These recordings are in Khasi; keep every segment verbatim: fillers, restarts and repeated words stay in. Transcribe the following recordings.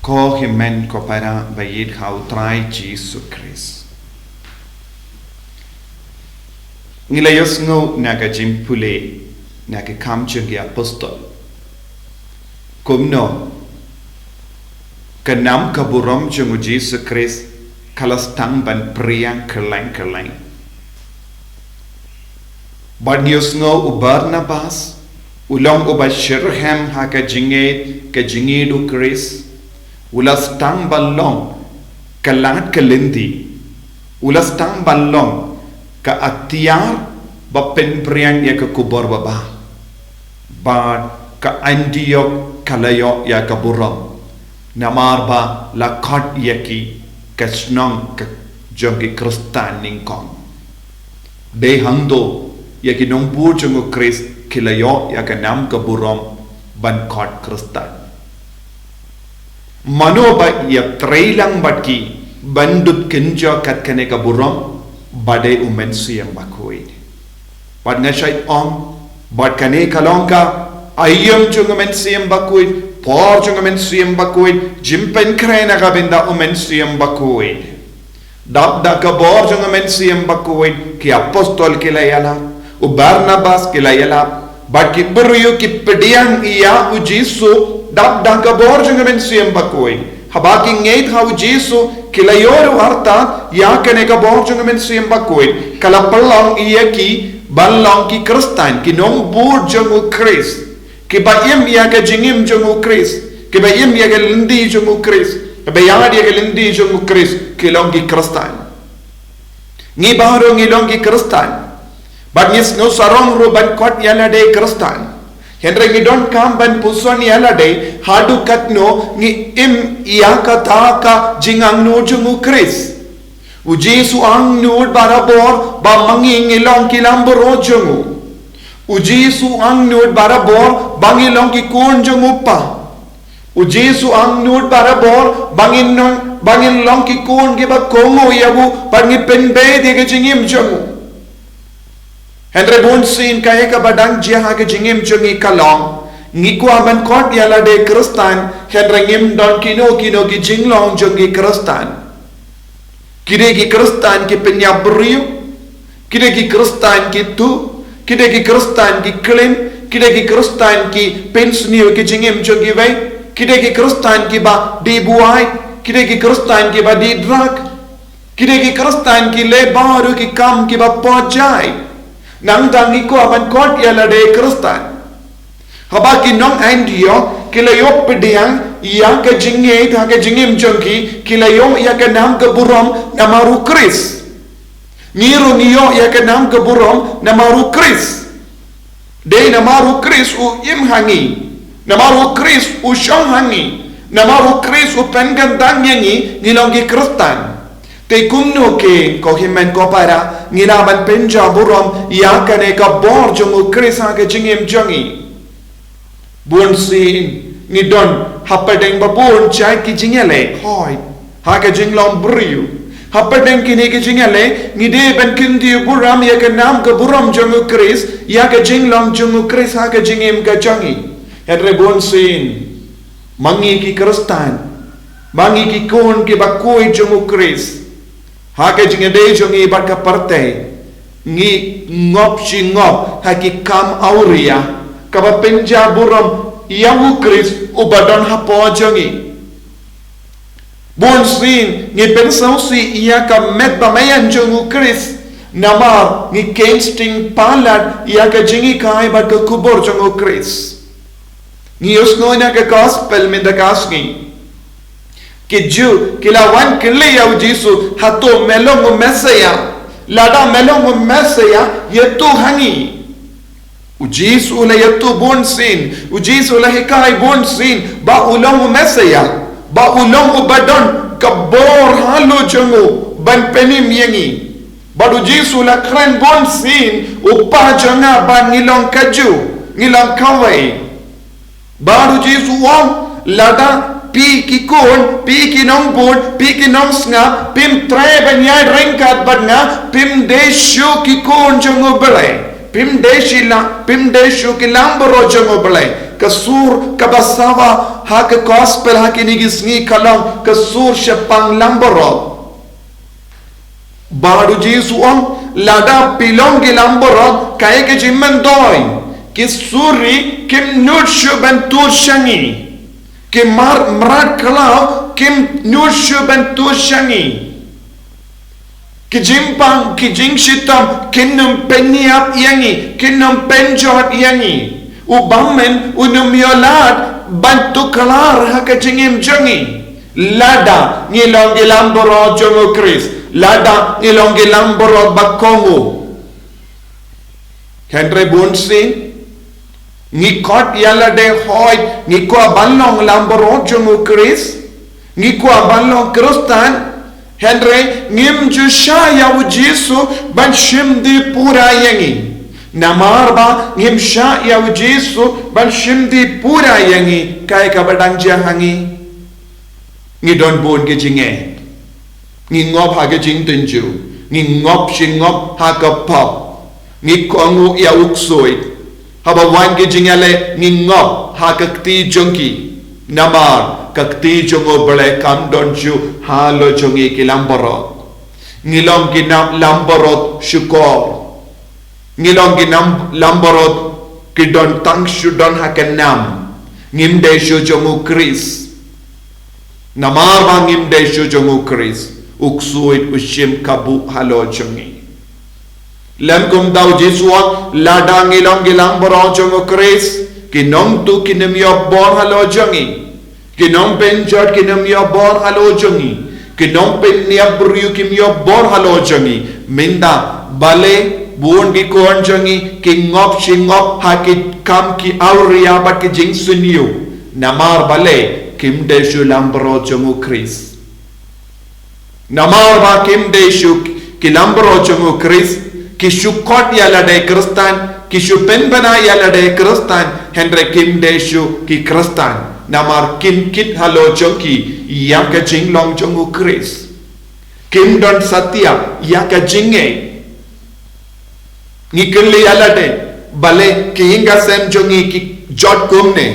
Ko hynmen ko para ba ïeit ha u Trai Jisu Khrist. Ngi la ïohsngew na ka jingpule na ka kam jong ki apostol kumno ka nam ka burom jong u Jisu Khrist ka la sdang ban phriang kylleng kylleng. Bad ngi ïohsngew u Barnabas u long uba shitrhem ha ka jingngeit, ka jingngeit u Khrist, u la sdang ban long ka lad ka lynti, u la sdang ban long ka atiar ba pynphriang ïa ka khubor babha. Bad ka Antiok ka la ïoh ïa ka burom namar ba la khot ïa ki ka shnong ka jong ki Khristan nyngkong. Dei hangto ïa ki nongbud jong u Khrist ki la ïoh ïa ka nam ka burom ban khot Khristan. Mano ba ïatrei lang bad ki ban dut kynja kat kane ka burom? Ba dei u Mynsiem Bakhuid. Bad nga shait ong, bad kane ka long ka aïom jong u Mynsiem Bakhuid, por jong u Mynsiem Bakhuid, jingpynkhreh na ka bynta u Mynsiem Bakhuid. Dap da ka bor jong u Mynsiem Bakhuid ki apostol ki la ïalap, u Barnabas ki la ïalap, bad ki briew ki pdiang ïa u Jisu dap da ka bor jong u Mynsiem Bakhuid. Haba ki ngeit ha u Jisu ki la ïoh ruh artat ïa kane ka bor jong u Mynsiem Bakhuid, ka la pynlong ïa ki ban long ki Khristan, ki nongbud jong u Khrist, kiba im ïa ka jingim jong u Khrist, kiba im ïa ka lynti jong u Khrist, kiba ïaid ïa ka lynti jong u Khrist, ki long ki Khristan. Ngi baroh ngi long ki Khristan. Bad ngi sngew sarong ruh ban khot ïa lade Khristan. Hynrei ngi donkam ban puson ïa lade haduh katno ngi im ïa kata ka jingangnud jong u Khrist. U Jisu angnud barabor ba ma ngi ngi long ki lambaroh jong u. U Jisu angnud barabor ba ngi long ki khun jong u Kpa. U Jisu angnud barabor ba ngin long, ba ngin long ki khun kiba kohnguh ïa u, bad ngi pynbeit ïa ka jingim jong u. Hynrei bunsien kaei kaba dang jia ha ka jingim jong ngi ka long, ngi kwah ban khot ïa lade Khristan, hynrei ngim don kino kino ki jinglong jong ki Khristan. Ki dei ki Khristan ki pynïap briew, ki dei ki Khristan ki tuh, ki dei ki Khristan ki klim, ki dei ki Khristan ki pynsniew ki jingim jong kiwei, ki dei ki Khristan kiba die buaid, ki dei ki Khristan kiba die drug, ki dei ki Khristan ki leh baroh ki kam kiba pyrthei. Nangta ngi kwah ban khot ïa lade Khristan. Haba ki nong Antiok ki la ïoh pdiang ïa ka jingngeit ha ka jingim jong ki, ki la ïoh ïa ka nam ka burom namar u Khrist. Ngi ruh ngi ïoh ïa ka nam ka burom namar u Khrist. Dei namar u Khrist u im ha ngi, namar u Khrist u shong ha ngi, namar u Khrist u pynkyntang ïa ngi, ngi long ki Khristan. Te kumno kein ko hynmen ko para, ngi lah ban pynjah burom ïa kane ka bor jong u Khrist ha ka jingim jong ngi? Bunsien ngi don hapdeng ba bun jait ki jingïaleh, hooid, ha ka jinglong briew. Hapdeng kine ki jingïaleh ngi dei ban kyntiew burom ïa ka nam ka burom jong u Khrist, ïa ka jinglong jong u Khrist ha ka jingim ka jong ngi. Hynrei bunsien ma ngi ki Khristan, ma ngi ki khun kiba khuid jong u Khrist, ha ka jingïadei jong ngi bad ka pyrthei, ngi ngop shi ngop ha ki kam awria kaba pynjah burom ïa u Khrist uba don hapoh jong ngi. Bunsien ngi pynsngewsih ïa ka met ba maïan jong u Khrist namar ngi kheiñ sting palat ïa ka jinghikai bad ka khubor jong u Khrist. Ngi ïohsngew na ka gospel mynta ka sngi, ki Jiw ki la wan kylli ïa u Jisu, hato me long u Messaïah? Lada me long u Messaïah, ïathuh ha ngi. U Jisu u la ïathuh bunsien, u Jisu u la hikai bunsien ba u long u Messaïah, ba u long uba don ka bor halor jong u ban pynim ïa ngi. Bad u Jisu u la kren bunsien, u Kpa jong nga, ba ngi long ka Jiw, ngi long kawei. Bad u Jisu u ong, lada phi ki khun, phi ki nongbud, phi ki nongsngap, phim treh ban ïaid ryngkat bad nga, phim dei shuh ki khun jong u Blei. Phim dei shuh la, phim dei shuh ki lambaroh jong u Blei. Ka sur kaba sawa ha ka gospel ha kine ki sngi ka long ka sur shaphang langbrot. Bad u Jisu u ong, lada phi long ki langbrot, kaei ka jingmyntoi? Ki suri kim nud shuh ban tur sha ngi. Ki mar mrad khlaw kim nud shuh ban tur sha ngi. Ki jingpang, ki jingshitom kin ym pynïap ïa ngi, kin ym pynjot ïa ngi. U bymman un ym ïoh lad ban tuklar ha ka jingim jong ngi. Lada ngi long ki langbrot jong u Khrist, lada ngi long ki langbrot ba kohnguh. Hynrei bunsien ngi khot ïa lade, hooid, ngi kwah ban long langbrot jong u Khrist, ngi kwah ban long Khristan, hynrei ngim ju shah ïa u Jisu ban shim die pura ïa ngi. Namar ba ngim shah ïa u Jisu ban shim die pura ïa ngi, kaei kaba dang jia ha ngi? Ngi don bun ki jingeh. Ngi ngop ha ki jingtynjuh. Ngi ngop shi ngop ha ka pop. Ngi kohnguh ïa u ksuid. Haba wan ki jingïaleh ngi ngop ha ka kti jong ki. Namar ka kti jong u Blei kam don shuh halor jong ngi ki langbrot. Ngi long ki na langbrot shukor. Ngi long ki nam langbrot ki don tang shu don ha ka nam. Ngim dei shuh jong u Khrist. Namar ba ngim dei shuh jong u Khrist, u ksuid u shim kabu halor jong ngi. Lem kumta u Jisu u ong, lada ngi long ki langbrot jong u Khrist, ki nongtuh kin ym ïoh bor halor jong ngi. Ki nongpynjot kin ym ïoh bor halor jong ngi. Ki nongpynïap briew kim ïoh bor halor jong ngi. Mynta balei bun ki khun jong ngi ki ngop shi ngop ha ki kam ki awria bad ki jingsniew? Namar balei? Kim dei shuh langbrot jong u Khrist. Namar ba kim dei shuh ki langbrot jong u Khrist, ki shu khot ïa lade Khristan, ki shu pynbna ïa lade Khristan, hynrei kim dei shuh ki Khristan. Namar kim kit halor jong ki ïa ka jinglong jong u Khrist. Kim don satia ïa ka jingngeit. Ngi kylli ïa lade, balei ki ïing ki sem jong ngi ki jot kumne?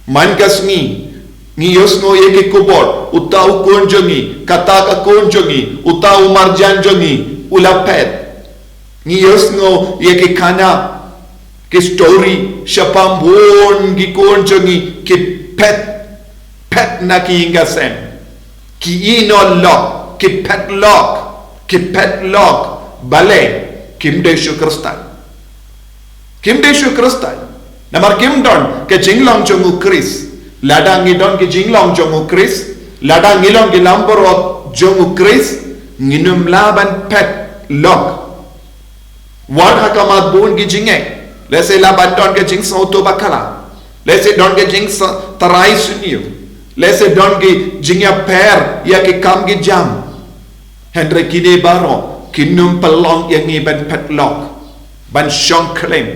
Man ka sngi ngi ïohsngew ïa ki khubor, uta u khun jong ngi, kata ka khun jong ngi, uta u marjan jong ngi u la phet. Ngi ïohsngew ïa ki khana, ki story shaphang bun ki khun jong ngi ki phet, phet na ki ïing ki sem. Ki ïehnoh lok, ki phet lok, ki phet lok. Balei? Kim dei shuh Khristan. Kim dei shuh Khristan. Namar kim don ka jinglong jong u Khrist. Lada ngi don ka jinglong jong u Khrist, lada ngi long ki langbrot jong u Khrist, ngin ym lah ban phet lok. Wat ha khmat bun ki jingngeit. Lehse lah ban don ka jingsngewthuh bakla. Lehse don ka jingtharai sniew. Lehse don ki jingïapher ïa ki kam ki jam. Hynrei kine baroh kin ym pynlong ïa ngi ban phet lok, ban shong klim,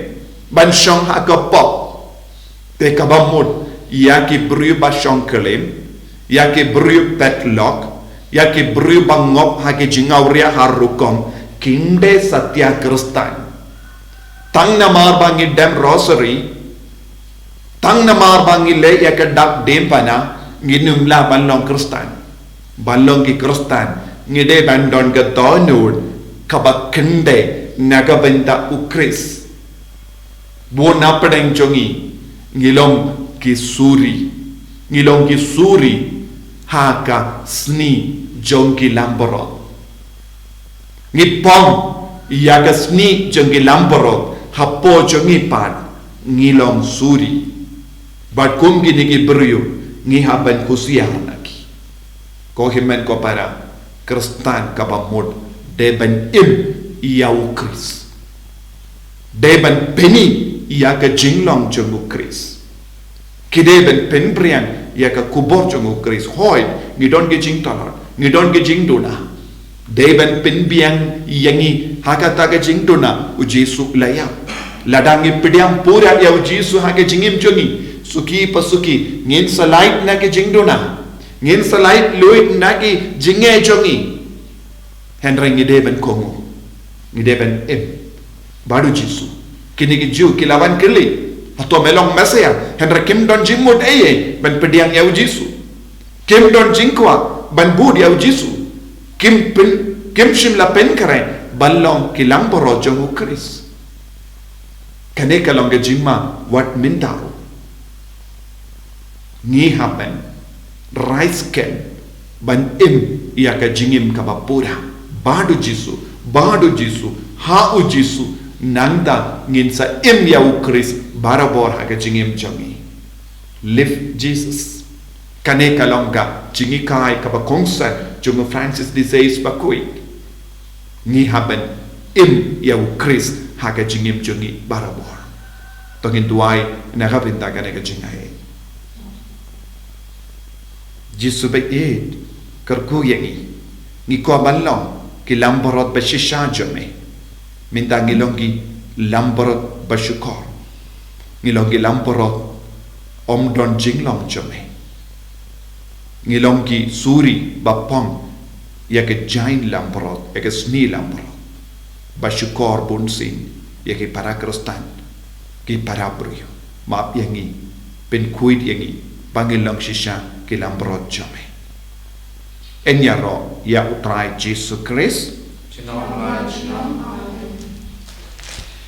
ban shong ha ka pop. Te kaba mut, ïa ki briew ba shong klim, ïa ki briew phet lok, ïa ki briew ba ngop ha ki jingawria har rukom, kim dei satia Khristan. Tang namar ba ngi dem rosary, tang namar ba ngi leh ïa ka dak diengphna, ngin ym lah ban long Khristan. Ban long ki Khristan, ngi dei ban don ka dohnud kaba kyndit na ka bynta u Khrist. Bun na pdeng jong ngi, ngi long ki suri. Ngi long ki suri ha ka sni jong ki langbrot. Ngi phong ïa ka sni jong ki langbrot, hapoh jong ngi pat ngi long suri. Bad kum kine ki briew ngi hap ban husiar na ki. Ko hynmen ko para, Khristan kaba mut dei ban im ïa u Khrist. Dei ban pyni ïa ka jinglong jong u Khrist. Ki dei ban pynbiang ïa ka khubor jong u Khrist. Hooid, ngi don ki jingtlot, ngi don ki jingduna. Dei ban pynbiang ïa ngi ha kata ka jingduna, u Jisu u la ïap. Lada ngi pdiang pura ïa u Jisu ha ka jingim jong ngi, suki pa suki ngin sa lait na ka jingduna. Ngin sa lait luid na ki jingeh jong ngi. Hynrei ngi dei ban kohnguh. Ngi dei ban im bad u Jisu. Kine ki Jiw ki la wan kylli, Hato me long Messiah, hynrei kim don jingmut ei ei ban pdiang ïa u Jisu. Kim don jingkwah ban bud ïa u Jisu. Kim pyn, kim shym la pynkhreh ban long ki langbrot jong u Khrist. Kane ka long ka jingma wat mynta ruh. Ngi hap ban rai skhem ban im ïa ka jingim kaba pura bad u Jisu, bad u Jisu, ha u Jisu, nangta ngin sa im ïa u Khrist barabor ha ka jingim jong ngi. Live Jesus. Kane ka long ka jinghikai kaba kongsan jong u Francis de Sales bakhuid. Ngi hap ban im ïa u Khrist ha ka jingim jong ngi barabor. To ngin duwai na ka bynta kane ka jingaiei. Jisu baieit, kyrkhu ïa ngi. Ngi kwah ban long ki langbrot ba shisha jong me. Mynta ngi long ki langbrot ba shukor. Ngi long ki langbrot ym don jinglong jong me. Ngi long ki suri ba pang ïa ka jain langbrot, ïa ka sni langbrot. Ba shukor bunsien ïa ki para Khristan, ki para briew. Map ïa ngi, pynkhuid ïa ngi ba ngin long shisha ki langbrot jong me. Yn ïaroh ïa u Trai Jisu Khrist.